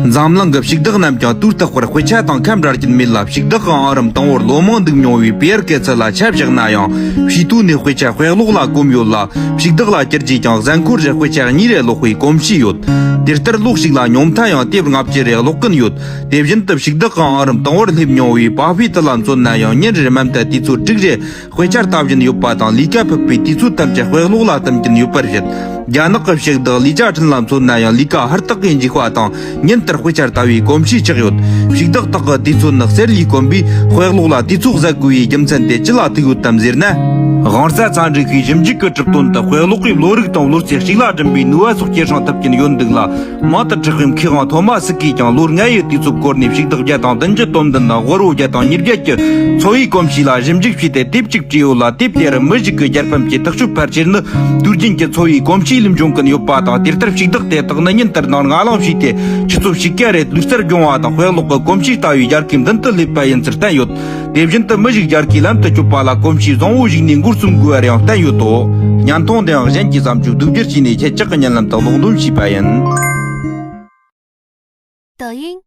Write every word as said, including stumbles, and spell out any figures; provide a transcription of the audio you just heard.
འཛམ་གླིང་གི་ཕྱུགས་བདག་རྣམས་ཀྱང་དུས་རྟག་པར་དཔེ་ཆ་དང་ཁ་འབྲལ་གྱིན་མེད་ལ། ཕྱུགས་བདག་གི་ཨང་རིམ་དང་པོར་ལོ་མང་འདུག་མྱོང་བའི་པི་ཡར་ཀེ་ཚི་ལ་ཆ་བཞག་ན་ཡང་། ཕྱིས་དུས་ནས་དཔེ་ཆ་དཔེ་ཀློག་ལ་གོམས་ཡོད་ལ། ཕྱུགས་བདག་ལ་གྱུར་རྗེས་ཀྱང་གཟའ་འཁོར་རེར་དཔེ་ཆ་གཉིས་རེ་ཀློག་པའི་གོམས་གཤིས་ཡོད། དེ་ལྟར་ལོ་གཅིག་ལ་ཉུང་མཐའ་ཡང་དེབ་ལྔ་བཅུ་རེ་ཀློག་གིན་ཡོད། དེ་བཞིན་དུ་ཕྱུགས་བདག་གི་ཨང་རིམ་དང་པོར་སླེབས་མྱོང་བའི་པ་ཕི་ཏི་ལ་མཚོན་ན་ཡང་ཉིན་རེར་མ་མཐའ་དུས་ཚོད་དྲུག་རེ་དཔེ་ཆ་ལྟ་བཞིན་ཡོད་པ་དང་། ལས་ཀ་ཕུད་པའི་དུས་ཚོད་ཐམས་ཅད་དཔེ་ཀློག་ལ་གཏོང་གིན་ཡོད་པར་བཤད། རྒྱ་ནག་གི་ཕྱུགས་བདག་ལི་ཅཱ་ཁྲིན་ལ་མཚོན་ན་ཡང་ལས་ཀ་ཧུར་ཐག་གིས་འཇུག་པ་དང་། ཉིན་ལྟར་དཔེ་ཆ་ལྟ་བའི་གོམས་གཤིས་ཆགས་ཡོད། ཕྱུགས་བདག་དག་གི་དུས་ཚོད་ནི་གསེར་ལས་དཀོན་པས། དཔེ་ཀློག་ལ་དུས་ཚོད་ཟད་དགོས་པའི་རྒྱུ་མཚན་དེ་ཅི་ལ་ཐུག་ཡོད་དམ་ཟེར་ན། དབང་རྩ་ཚ་འདྲི་ཤེས་ཞིབ་འཇུག་གི་གྲུབ་དོན་དུ་དཔེ་ཀློག་པའི་བློ་རིག་དང་བློ་རྩེ་གཅིག་ལ་སྒྲིམ་པའི་ནུས་པ་སོགས་སྐྱེད་སྲིང་ཐུབ་ཀྱིན་ཡོད་འདུག་ལ། མང་དུ་གྲགས་པའི་མཁས་དབང་ཐོ་མ་སི་ཀིས་ཀྱང་ལོ་ལྔ་ཡི་དུས་ཚོད་བསྐོར་ནས་ཕྱུགས་བདག་བརྒྱ་དང་བདུན་ཅུ་དོན་བདུན་དང་དཔའ་བོ་བརྒྱ་དང་ཉེར་བརྒྱད་ཀྱི་འཚོ་བའི་གོམས་གཤིས་ལ་ཞིབ་འཇུག་བྱས་ཏེ། དེབ་གཅིག་བྲིས་ཡོད་ལ། དེབ་དེར་མི་ཞིག་གི་རྒྱལ་ཕམ་གྱི་ཐག་གཅོད་ཕལ་ཆེར་ནི་དུས་རྒྱུན་གྱི་འཚོ་བའི་གོམས་གཤིས་ལས་འབྱུང་གིན་ཡོད་པ་དང་། དེ་ལྟར་ཕྱུགས་བདག་དེ་དག་ནི་ཉིན་ལྟར་ནང་ང་ལངས་བྱས་ཏེ། ཆུ་ཚོད་ཕྱེད་ཀ་རེར་ལུས་རྩལ་སྦྱོང་བ་དང་དཔེ་ཀློག་གི་གོམས་གཤིས་ལྟ་བུའི་རྒྱལ་ཁའི་མདུན་དུ་སླེབས་པ་ཡིན་ཚུལ་བསྟན་ཡོད། དེ་བཞིན་དུ་མི་ཞིག་རྒྱལ་ཁའི་ལམ་དུ་བསྐྱོད་པ་ལ་གོམས་གཤིས་བཟང་བོ་ཞིག་ནས་འགོ་རྩོམ་དགོས་པར་ཡང་བསྟན་ཡོད་དོ། བརྙན་ཐུང་འདི་ཡང་གཞན་གྱིས་བརྩམས་བཅུག་བསྡུ་སྒྱུར་བྱས་ནས་ཁྱེད་ཅག་གི་སྙན་ལམ་དུ་ཀློག་འདོན་བྱས་པ་ཡིན། 抖音